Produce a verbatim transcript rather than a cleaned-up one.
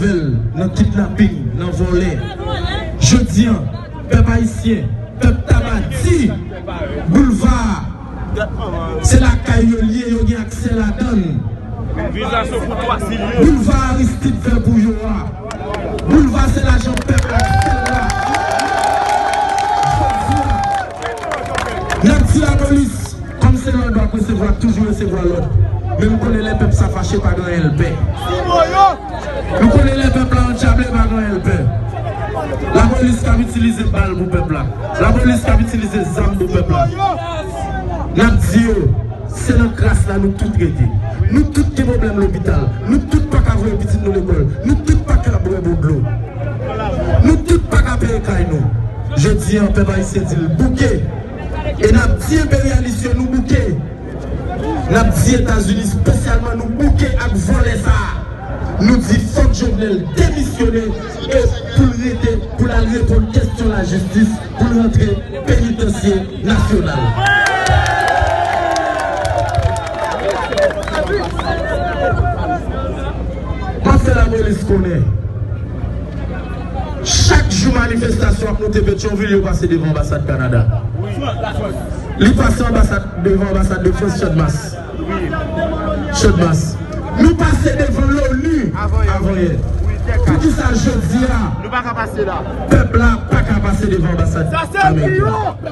avè l nan kidnaping, nan vòlè. Jodi a, pèp ayisyen, pèp Taba di, Boulva a, se lakay yo l ye, yo gen aksè ladan l. Boulva Aristide fè pou yo a. Boulva se lajan pèp la ki fè l la. Jodi a, n ap di lapolis, kòm se lòd w ap resevwa, toujou resevwa lòd. Men m konnen lè pèp sa fache, pa gen anyen l pè. M konnen lè pèp la andyaple, pa gen anyen l pè. Lapolis k ap itilize bal pou pèp la. Lapolis k ap itilize zam pou pèp la. N ap di yo, se nan kras la nou tout rete. Nou tout gen pwoblèm lopital. Nou tout pa ka voye pitit nou lekòl. Nou tout pa ka bwè bon dlo. Nou tout pa ka peye kay nou. Jodi a, pèp ayisyen di l bouke. E n ap di enperyalis yo nou bouke. N ap di Etazini espesyalman nou bouke ak vòlè sa a. Nou di fòk Jovenel demisyone e pou l rete, pou l al reponn kesyon lajistis, pou l rantre penitansye nasyonal. M ap fè lapolis konnen, chak jou manifestasyon ap moute Petyonvil, yo pase devan anbasad Kanada. Li pase anbasad, devan anbasad de Frans, Channmas. Channmas. Nou pase devan l'ONU avanyè. Poukisa jodi a, pèp la pa ka pase devan anbasad ameriken?